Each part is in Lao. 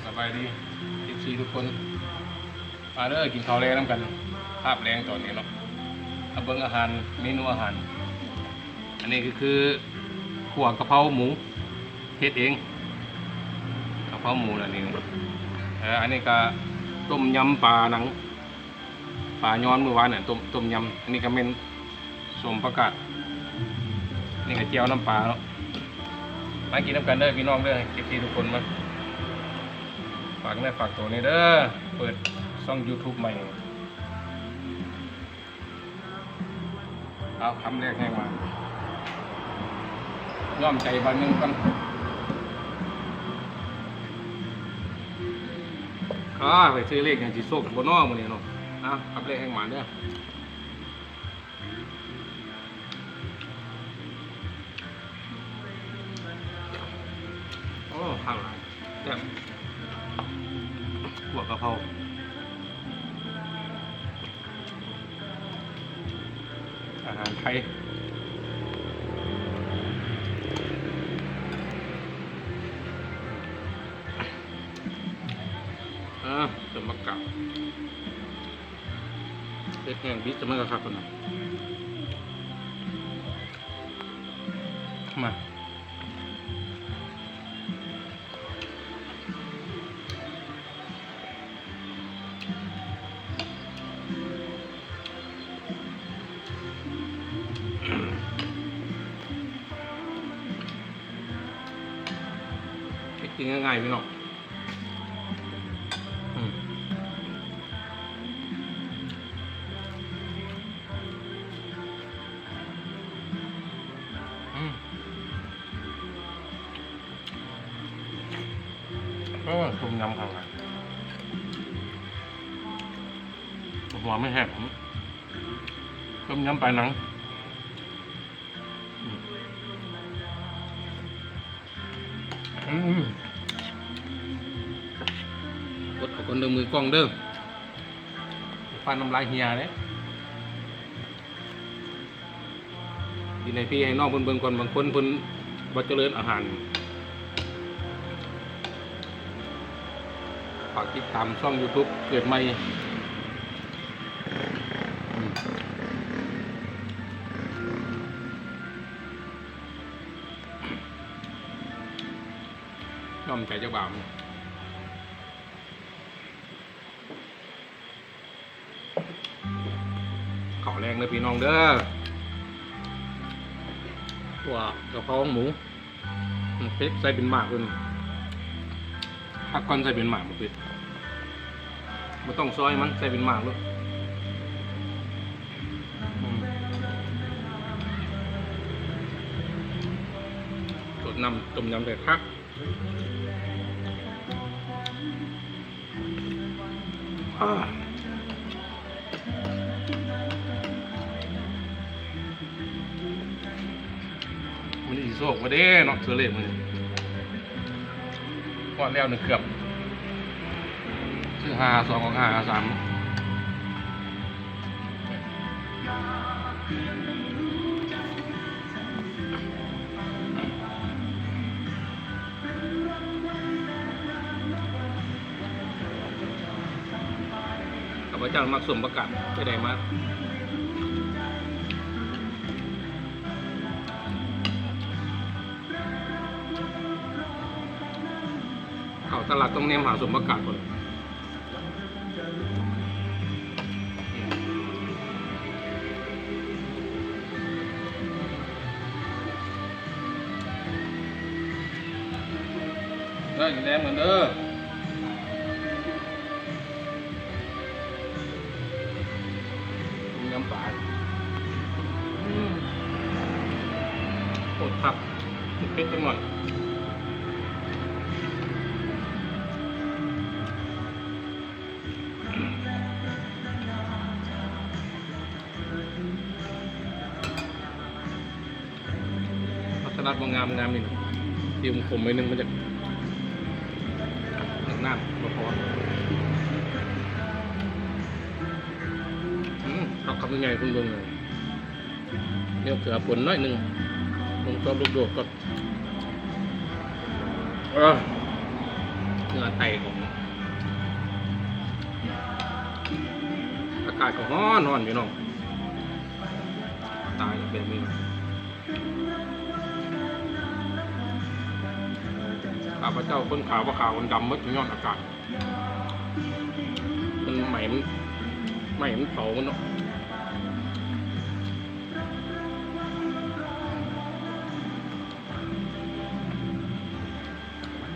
ສະບາຍດີ ເອັຟຊີ ທຸກຄົນ ມາເດີ ກິນເຂົ້າແລງນຳກັນ ຄາບແລງຕອນນີ້ເນາະ ມາເບິ່ງອາຫານ ເມນູອາຫານ ອັນນີ້ກໍຄືຂົ້ວກະເພົາໝູ ເຮັດເອງ ກະເພົາໝູລະນີ້ ເອີ ອັນນີ້ກໍຕົ້ມຍຳປາໜັງ ປາຍອນມື້ວານນັ້ນ ຕົ້ມ ຕົ້ມຍຳ ອັນນີ້ກໍແມ່ນ ສົ້ມຜັກກາດ ນີ້ກໍແຈ່ວນ້ຳປາເນາະ ມາກິນນຳກັນເດີພີ່ນ້ອງເດີ ເອັຟຊີ ທຸກຄົນ ມາ ຝາກເນື້ອຝາກຕົວແດ່ເດີ ເປີດຊ່ອງຢູທູບໃໝ່ ເອົາ ຄຳແລກແຮງວ່າ ຍອມໃຈບາດໜຶ່ງກ່ອນ ອ້າ ໄປຊື້ເລກຫຍັງຊິໂຊກບໍ່ນໍມື້ນີ້ເນາະ ເອົາ ຄຳແລກແຮງໝານເດີ. ໂອ້ ຄັກຫຼາຍ ແຊບ ຂົ້ວກະເພົາ ອາຫານໄທ ເອີ ສົມປະການ. ເຮັດແຫ້ງບິດ ແຕ່ມັນກໍຄັກກວ່ານັ້ນ ມາ ເຮັດກິນງ່າຍໆ ພີ່ນ້ອງ. ອືມ ອືມ ໂອ້ ຕົ້ມຍຳເຂົ້າກັນ ຫົວມັນແຮງ ຕົ້ມຍຳປາໜັງ. ອືມ ອືມ ອົດເອົາກ່ອນເດີ ມືກ້ອງເດີ ຟັນນ້ຳລາຍເຮ່ຍເດ້ ກິນໃຫ້ພີ່ໃຫ້ນ້ອງເພິ່ນເບິ່ງກ່ອນ ບາງຄົນເພິ່ນບໍ່ຈະເລີນອາຫານ. ຝາກຕິດຕາມຊ່ອງຢູທູບເກີດໃໝ່ ອືມ ຍອມໃຈຈັກບາດ. ເຂົ້າແລງເດີພີ່ນ້ອງເດີ ຂົ້ວກະເພົາໝູ ເປັດໃສ່ເປັນໝາກເພິ່ນ ຄັກກ່ອນໃສ່ເປັນໝາກ ໝາກເປັດ ບໍ່ຕ້ອງຊອຍມັນ ໃສ່ເປັນໝາກໂລດ ອືມ ສົດນ້ຳຕົ້ມຍຳໄດ້ຄັກ. ອາ ມື້ນີ້ຊິໂຊກບໍ່ເດ້ເນາະ ຊື້ເລກມື້ນີ້ ຮອດແລ້ວໜຶ່ງເກືອບ ຊື້ຫ້າຫ້າສອງ ອອກຫ້າຫ້າສາມ. ຂ້າພະເຈົ້າມັກສົ້ມປາກາດ ໄປໄດ້ມາ ເຂົ້າຕະຫຼາດຕ້ອງແນມຫາສົ້ມປາກາດພຸ້ນ. ເດີ ກິນແລງກັນເດີ ຕົ້ມຍຳປາ ອືມ ໂຄດຄັກ ເຜັດຈັກໜ້ອຍ. ຜັກສະລັດບໍ່ງາມ ງາມນີ້ນະ ທີ່ຂົມໜ້ອຍໜຶ່ງ ມັນຈະ ນ້ຳບໍ່ພໍ ອືມ ເອົາຄຳໃຫຍ່ໆ ເພິ່ນເບິ່ງເລີຍ ແນວເກືອປົນໜ້ອຍໜຶ່ງ ເບິ່ງຊອບລູກໂດດກ່ອນ. ເອີ ເຫື່ອແຕກອອກ. ອາກາດກໍຮ້ອນໆ ພີ່ນ້ອງ, ຕາຍແບບນີ້. ຂ້າພະເຈົ້າຄົນຂາວບໍ່ຂາວ ຄົນດຳໝົດ ຍ້ອນອາກາດ ມັນໄໝ້ ມັນໄໝ້ ມັນເຜົາມັນເນາະ.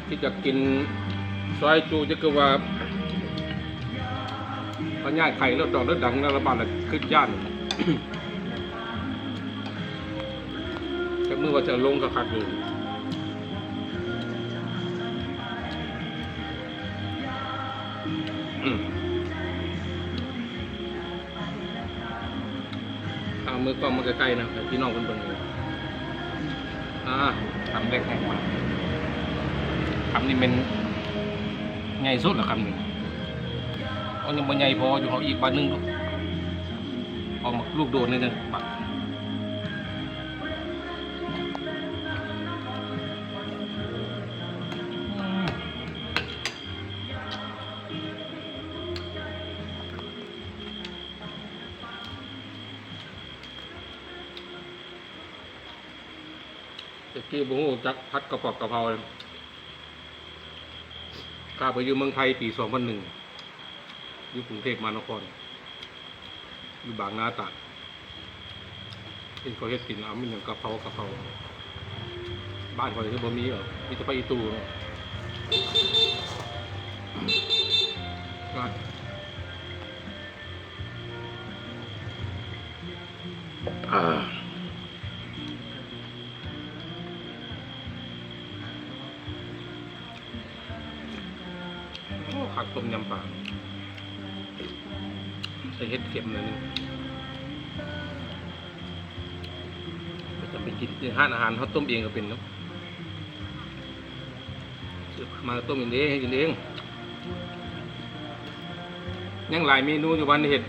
ຄິດຢາກກິນຊອຍຈຸ ຈະຄືວ່າພະຍາດໄຂ້ເລືອດອອກເລືອດດັງ ແລ້ວລະບາດລະຄິດຢ້ານ. ຈັກມື້ວ່າຈະລົງຄັກໆຢູ່. ອືມ. ເອົາມືກ້ອງມາໃກ້ໆນະ ໃຫ້ພີ່ນ້ອງເພິ່ນເບິ່ງ. ອ່າ ຄຳແລກໃຫຍ່ກວ່າ. ຄຳນີ້ແມ່ນໃຫຍ່ສຸດລະ ຄຳນີ້. ເອົາ ຍັງບໍ່ໃຫຍ່ພໍຢູ່ ເອົາອີກບາດໜຶ່ງ. ເອົາໝາກລູກໂດດໜ້ອຍໜຶ່ງ ບາດ. ອືມ. ແຕ່ກີ້ບໍ່ຮູ້ຈັກຜັດກະປອກກະເພົາ. ຂ້າໄປຢູ່ເມືອງໄທປີສອງພັນໜຶ່ງ ຢູ່ກຸງເທບມະຫານະຄອນ ຢູ່ບາງນາຕາດ. ເຫັນເຂົາເຮັດກິນ ເອົາ ມີຫຍັງກະເພົາ ກະເພົາ. ບ້ານຂ້ອຍຄືບໍ່ມີ ມີແຕ່ຜັກອີ່ຕູເນາະ. ອາ. ໂອ້ ຄັກຕົ້ມຍຳປາ ໃສ່ເຫັດເຂັມໜ້ອຍໜຶ່ງ. ໄປຈຳໄປກິນທີ່ຮ້ານອາຫານ ເຮົາຕົ້ມເອງກໍເປັນເນາະ. ຊື້ມາຕົ້ມກິນເອງ ເຮັດກິນເອງ. ຍັງຫຼາຍເມນູຢູ່ ບໍ່ທັນໄດ້ເຮັດ.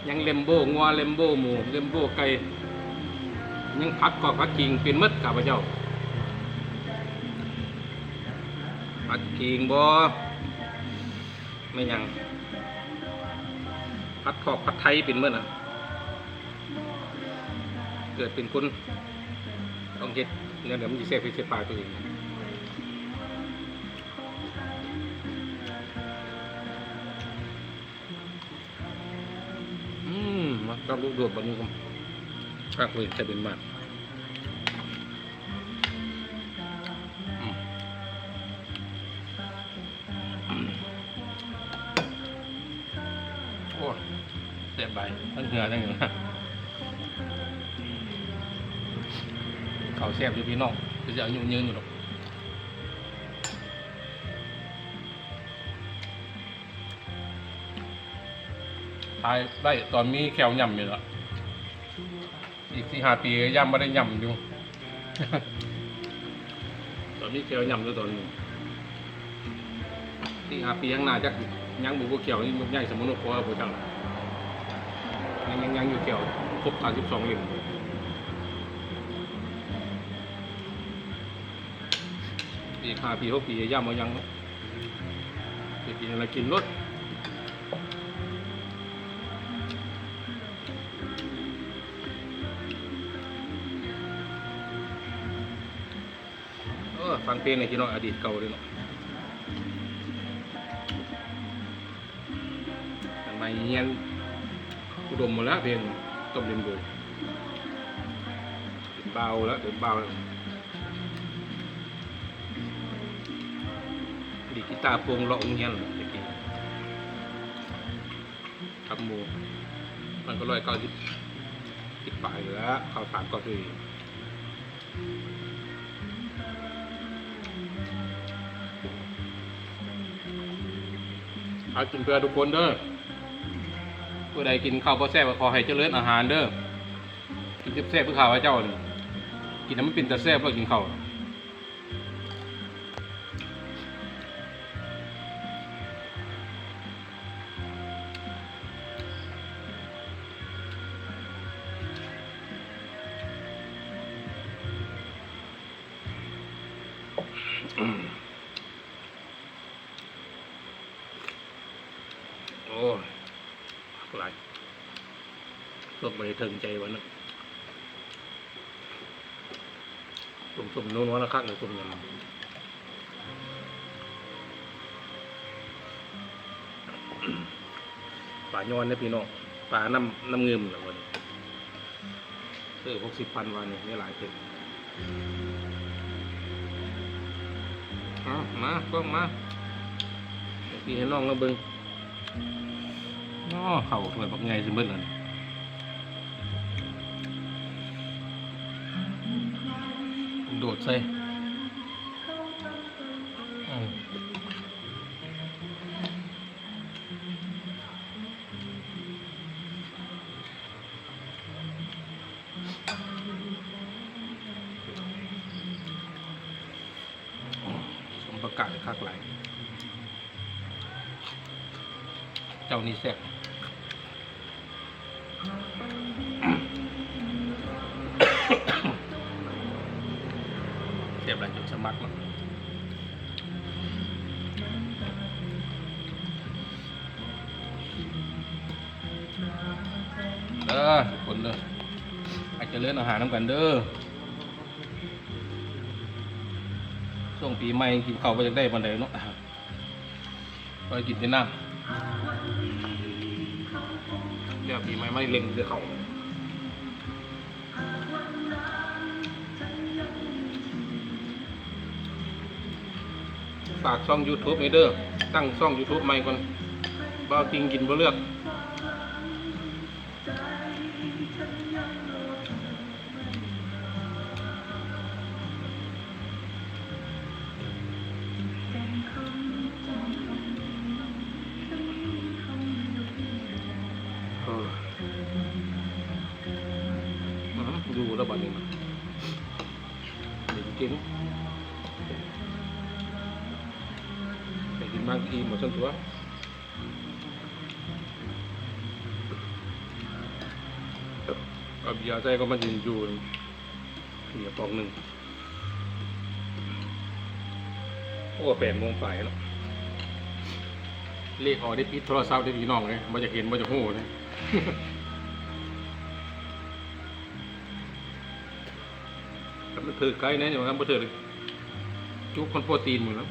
ຍັງເລັມໂບ້ງົວ ເລັມໂບ້ໝູ ເລັມໂບ້ໄກ່ ຍັງຜັດຂອກຜັດຂີງເປັນໝົດຂ້າພະເຈົ້າ. ຜັດຂີງບໍ ແມ່ນຫຍັງ ຜັດຂອກຜັດໄທເປັນໝົດນະ. ເກີດເປັນຄົນຕ້ອງເຮັດແນວໃດມັນຊິແຊບ ເຮັດໃສ່ປາກຕົວເອງ. ອືມ ມາກັບລູກໂດດບາດນີ້ ຄັກເວີຍ ໃສ່ເປັນໝາກ. ອືມ ອືມ ໂອ້ຍ ແຊບຫຼາຍ ທັງເຫື່ອທັງຫຍັງ. ເຂົ້າແຊບຢູ່ພີ່ນ້ອງ ຄືຊິອາຍຸຍືນຢູ່ດອກ. ຂາຍໄດ້ຕອນມີແຂ້ວຫຍ້ຳນີ້ລະ ອີກສີ່ຫ້າປີກໍຢ້ານບໍ່ໄດ້ຫຍ້ຳຢູ່. ຕອນມີແຂ້ວຫຍ້ຳຢູ່ຕອນນີ້ ສີ່ຫ້າປີຂ້າງໜ້າ ຈັກຍັງບໍ່ ບໍ່ແຂ້ວນີ້ ໃຫຍ່ສຳມະໂນຄົວບໍ່ຈັກ ຍັງ ຍັງ ຍັງຢູ່ແຂ້ວຄົບສາມສິບສອງເຫຼັ້ມ. ອີກຫ້າປີ ຫົກປີ ຢ້ານບໍ່ຍັງເນາະ. ໄປກິນອະໄລກິນໂລດ. ເອີ ຟັງເພງໃຫ້ພີ່ນ້ອງ ອະດີດເກົ່າເດ້ເນາະ. ອັນໃໝ່ຮຽນອຸດົມໝົດແລ້ວ ເພງຕົ້ມເລັມໂບ ເປັນບ່າວແລ້ວ ເປັນບ່າວແລ້ວ. ດີດກີຕາໂປ່ງເລາະໂຮງຮຽນແລ້ວແຕ່ກີ້ ກັບໝູ່ ມັນກໍຮ້ອຍເກົ້າສິບ ສິບປາຍຢູ່ແລ້ວ ເຂົ້າສາມເກົ້າສີ່. ເອົາກິນເພື່ອທຸກຄົນເດີ. ຜູ້ໃດກິນເຂົ້າບໍ່ແຊບກໍຂໍໃຫ້ຈະເລີນອາຫານເດີ. ກິນແຊບໆຄືຂ້າພະເຈົ້ານີ້ ກິນໃຫ້ມັນເປັນຕາແຊບໂລດ ກິນເຂົ້າ. ອືມ. ໂອ້ຍ ຫຼາຍ ສົດບໍ່ໄດ້ເຖິງໃຈວ່ານັ້ນ. ສົ້ມໆ ນົວໆ ລະຄັກເລີຍ ຕົ້ມຍຳ ປາຍອນເດ້ພີ່ນ້ອງ ປານ້ຳ ນ້ຳງື່ມລະບັດນີ້. ເອີ ຫົກສິບພັນ ວ່ານີ້ ໄດ້ຫຼາຍເຕີບ. ເອົາ ມາ ກ້ອງມາ ໃຫ້ພີ່ໃຫ້ນ້ອງລາວເບິ່ງ. ອໍ ເຂົ້າຖ້ວຍບັກໃຫຍ່ຊິເບິດແລ້ວນີ້ ໂດດໃສ່ ອືມ. ສົ້ມຜັກກາດຄັກຫຼາຍ ເຈົ້ານີ້ແຊບ ແຊບຫຼາຍຈົນສະໝັກເນາະ. ເດີ ທຸກຄົນເດີ ໃຫ້ຈະເລີນອາຫານນຳກັນເດີ. ຊ່ວງປີໃໝ່ກິນເຂົ້າບໍ່ຢາກໄດ້ປານໃດເນາະ ໄປກິນແຕ່ນ້ຳ ແລ້ວປີໃໝ່ມາເລັ່ງແຕ່ເຂົ້າ. ຝາກຊ່ອງຢູທູບໃຫ້ເດີ ຕັ້ງຊ່ອງຢູທູບໃໝ່ກ່ອນ ບ່າວຕິງກິນບໍ່ເລືອກ. ເອີ ອືມ ຢູ່ແລ້ວບັດນີ້ນະ ໄດ້ກິນ ໄດ້ກິນມາກອີ່ມໝົດຊັ້ນຕົວະ. ເອົາເບຍໃສ່ກໍມາກິນຢູ່ ເບຍປອກໜຶ່ງ. ໂອ້ ແປດໂມງປາຍແລ້ວ ເລກອອກໄດ້ປິດໂທລະສັບເດ້ພີ່ນ້ອງເອີຍ ບໍ່ຢາກເຫັນ ບໍ່ຢາກຮູ້ເດ້. ຄັນມັນຖືກໄກແນ່ ຄັນບໍ່ຖືກຈຸກຄົນໂປຣຕີນໝົດແລ້ວ.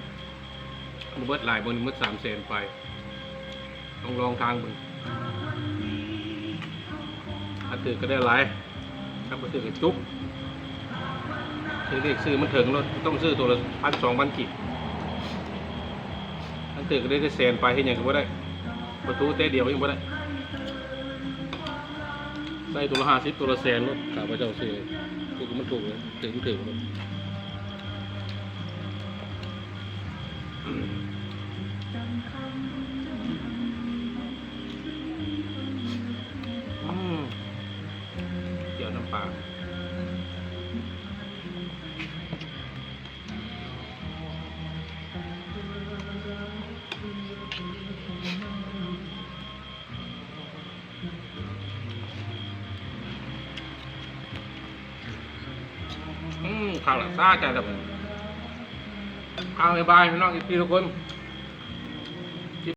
ບໍ່ເບິດຫຼາຍ ເບິ່ງນີ້ໝົດສາມແສນປາຍ ຕ້ອງລອງທາງເບິ່ງ. ຄັນຖືກກໍໄດ້ຫຼາຍ ຄັນບໍ່ຖືກກໍຈຸກ. ຖືກເລກຊື້ມັນເຖິງໂລດ ຕ້ອງຊື້ໂຕລະພັນສອງພັນກີບ. ຄັນຖືກກໍໄດ້ແສນປາຍ ເຮັດຫຍັງກໍບໍ່ໄດ້ ປະຕູແຕ່ດຽວຍັງບໍ່ໄດ້. ໃສ່ໂຕລະຫ້າສິບ ໂຕລະແສນໂລດ ຂ້າພະເຈົ້າຊື້ ຖືກມັນຖືກເລີຍ ຖືກມັນຖືກໂລດ. ອືມ ແຈ່ວນ້ຳປາ. ອືມ ຄັກລະ ສະໃຈລະບັດນີ້. ເອົາ ບາຍບາຍ ພີ່ນ້ອງ ເອັຟຊີ ທຸກຄົນ.